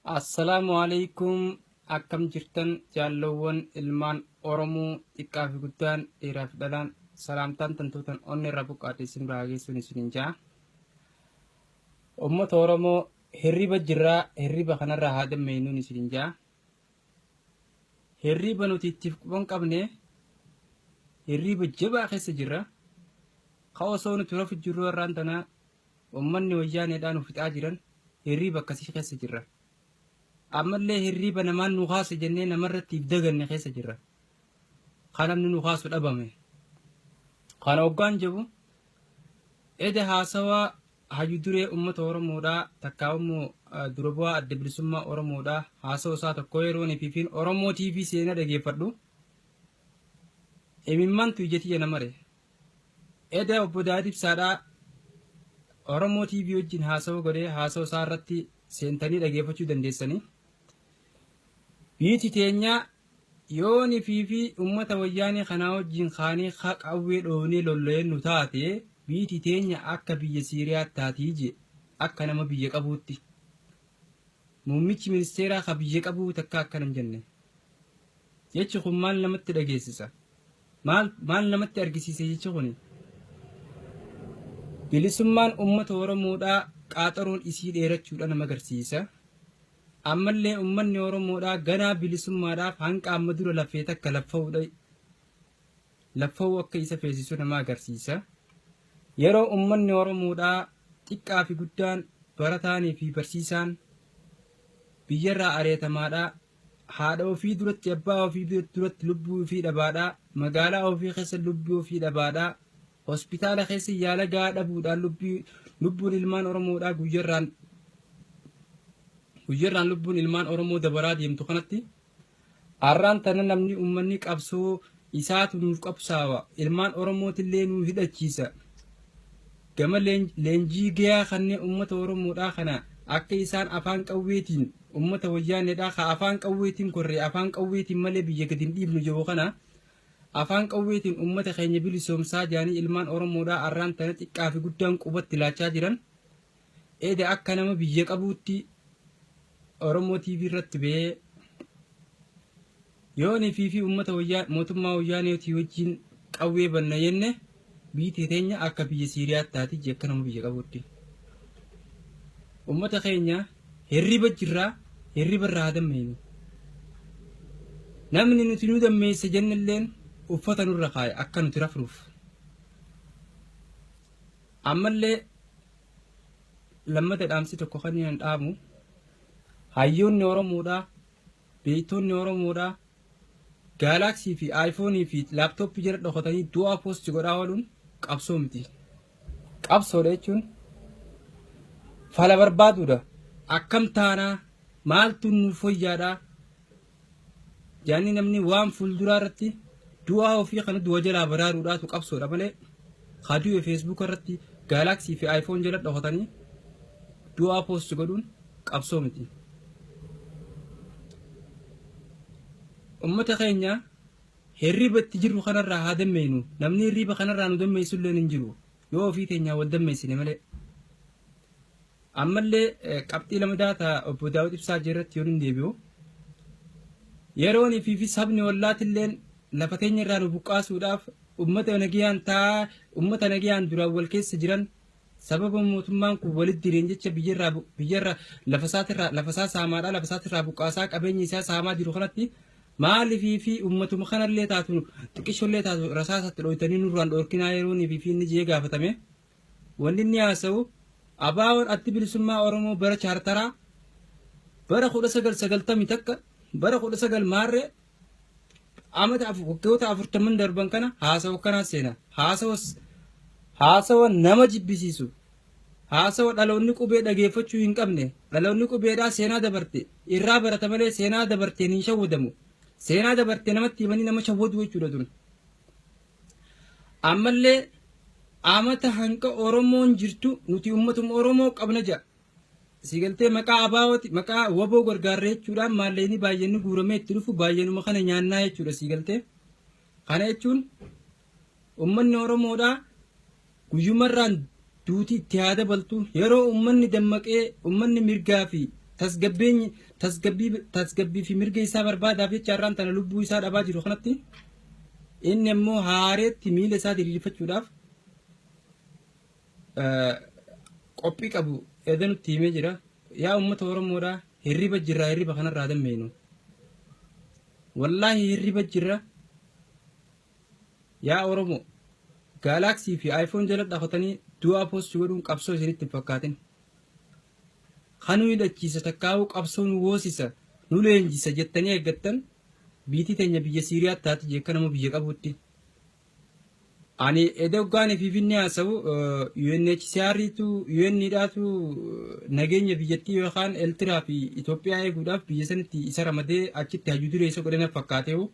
Assalaamu alaikum, akkam jirtan jaallowwan ilmaan Oromoo xiqqaa fi guddaan, dhiiraa fi dhalaan? Salaamtaan tantootan onni irra buqqaate isin biraa geessuun isinin ja'a. Uummata Oromoo, hirriba jirraa, hirriba kanarraa haa dammeenuun isinin ja'a. Hirriba nuti ittiif quban qabne, hirriba jabaa keessa jirra. Ka osoo nuti rafu jirru irraan tana uummanni wayyaaneedhaan nu fixaa jiran, hirriba akkasii keessa jirra. Ammallee hirriba namaan nu kaase jennee namarratti if daganne keessa jirra. Kan namni nu kaasu dhabame. Kana hoggaan jedhu, eda haasawaa hayyu duree uummata Oromoodhaa, takkaa immoo dura bu'aa Adda Bilisummaa Oromoodhaa, haasawa isaa tokko yeroo fiifiin Oromoo TV seenaa dhageeffadhu, imimmaantu ija tiyya na mare. Eda obbo Daawud Ibsaadhaa Oromoo TV wajjin haasawa godhee, haasawa isaa irratti seentanii dhageeffachuu dandeessanii. Biyyi teenya yooni fi uummata wayyaanee kanaa wajjin kaanii qawwee dhoonee lollo'een nu taate, biyyi teenya akka biyya Siiriyaa taatii je akka nama biyya qabuutti. Muummichi ministeeraa ka biyya qabuu takka akkana hin jenne. Jechi kun maal namatti dhageessisa? Maal maal namatti argisiisa jechi kuni? Bilisummaan uummata Oromoodhaa qaaxaroon isii dheerachuudha nama agarsiisa. Ammallee uummanni Oromoodhaa ganaa bilisummaadhaaf hanqa amma dura lafee takka laffa'uudha laffa'uu akka isa feesisu nama agarsiisa. Yeroo uummanni Oromoodhaa xiqqaa fi guddaan, barataanii fi barsiisaan biyyarraa areetamaadhaa, haadha ofii duratti, abbaa ofii duratti lubbuu ofii dhabaadhaa, magaalaa ofii keessa lubbuu ofii dhabaadhaa, hospitaala keessa yaala gahaa dhabuudhaan lubbuun ilmaan Oromoodhaa guyyarraan guyyarraan lubbuun ilmaan Oromoo dabaraa deemtu kanatti, har'aan tana namni uummanni qabsoo isaatu nuuf qabsaawa, ilmaan Oromootillee nu hidhachiisa, gama leenjii gahaa kanneen uummata Oromoodhaa kana akka isaan afaan qawweetiin uummata wayyaaneedhaa ka afaan qawweetiin korree afaan qawweetiin malee biyya gadi hin dhiifnu jiru kana afaan qawweetiin uummata keenya bilisoomsaa jedhanii ilmaan Oromoodhaa har'aan tana xiqqaa fi guddaan qubatti laachaa jiran, eda akka nama biyya qabuutti Oromoo TV irratti ba'ee yoonii fi uummata wayyaa mootummaa wayyaaneetii wajjin qawwee banna jenne, biyyi teenya akka biyya Siiriyaatti taati akka nama biyya qabuutti. Uummata keenya, hirriba jirraa, hirriba irraa haa dammeenyu. Namni nuti nu dammeessa jennelleen uffata nurra kaaya akka nuti rafnuuf. Ammallee lammata dhaamsi tokko kan inni dhaamu, hayyoonni Oromoodhaa, beektonni Oromoodhaa Galaxy fi iPhone fi laaptooppii jala dhokatanii du'aa post godhaa ooluun qabsoo miti. Qabsoodha jechuun fala barbaaduudha. Akkam taanaa, maaltu nu fooyyaadhaa? Jaanni namni waan fuulduraa irratti du'aa ofii kana du'a jalaa baraaruudhaatu qabsoodha malee, kadu'e Facebook irratti Galaxy fi iPhone jala dhokatanii du'aa post godhuun qabsoo miti. Uummata keenya, hirriba itti jirru kanarraa haa dammeenu. Namni hirriba kanarraa nu dammeessu illee hin jiru yoo ofii keenyaa wal dammeessine malee. Ammallee qabxii lamadaa ta obbo Daawud Ibsaa irratti yoo hin deebi'u, yeroon fi sabni wallaatilleen lafa teenya irraa nu buqqaasuudhaaf uummata nagayaan taa'aa, uummata nagayaan duraan wal keessa jiran, sababa mootummaan kun walitti direen jecha biyyarraa lafa isaatirraa lafa isaa saamaadhaa, lafa isaatirraa buqqaasaa, qabeenya isaa saamaa jiru kanatti, maaliifii fi uummatuma kanallee taatu, xiqqishollee taatu rasaasatti dhoytanii nurraan dhorkinaa yeroon fi inni jee gaafatame, wanni inni haasa'u ABO'n Addi Bilisummaa Oromoo bara chaartaraa, bara 1991, bara 19 maarree amata waggoota 40 darban kana haasawa kanaa seena. Haasawa nama jibbisiisu, haasawa dhaloonni qubee dhageeffachuu hin qabne. Dhaloonni qubeedhaa seenaa dabarte irraa barata malee seenaa dabarteen hin shawwadamu. Seenaa dabarte namatti himanii nama shawwadu jechuudha tun. Ammallee amata hanqa Oromoon jirtu nuti uummatuma Oromoo qabna jedha. Sigaltee maqaa ABO'ti, maqaa WBO gargaarree jechuudhaan maallaqni baay'een guuramee itti dhufu baay'eenuma kana nyaannaa jechuudha sigaltee. Kana jechuun uummanni Oromoodhaa guyyumarraan duuti itti haa dabaltu. Yeroo uummanni dammaqee, uummanni mirgaa fi Tasgabbeenyi tasgabbii tasgabbii fi mirga isaa barbaadaaf jecha har'aan tana lubbuu isaa dhabaa jiru kanatti inni immoo haareetti miila isaa diriirfachuudhaaf qophii qabu edda nutti himee jira. Yaa uummata Oromoodhaa, hirriba jirraa, hirriba kanarraa dammeenu. Wallaahi hirriba jirra. Yaa Oromoo, Galaxy fi iPhone jala dhaqatanii du'aa post godhuun qabsoo isinitti hin fakkaatin. Kan nu hidhachiisa takkaa'uu qabsoo nu woosisa nu leenjisa jettanii eeggattan biitii teenya biyya Siiriyaa taati jeekka nama biyya qabuutti. Ani edda hoggaan Finfinnee haasa'u UNHCR tu UN dhaatu nageenya biyyattii yookaan Eertiraa fi Itoophiyaa eeguudhaaf biyya sanitti isa ramadee achitti hayyuu duree isa godhana fakkaateewu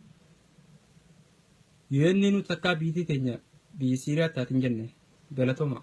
UN nu takkaa biitii teenya biyya Siiriyaa taatiin jenne. Galatooma.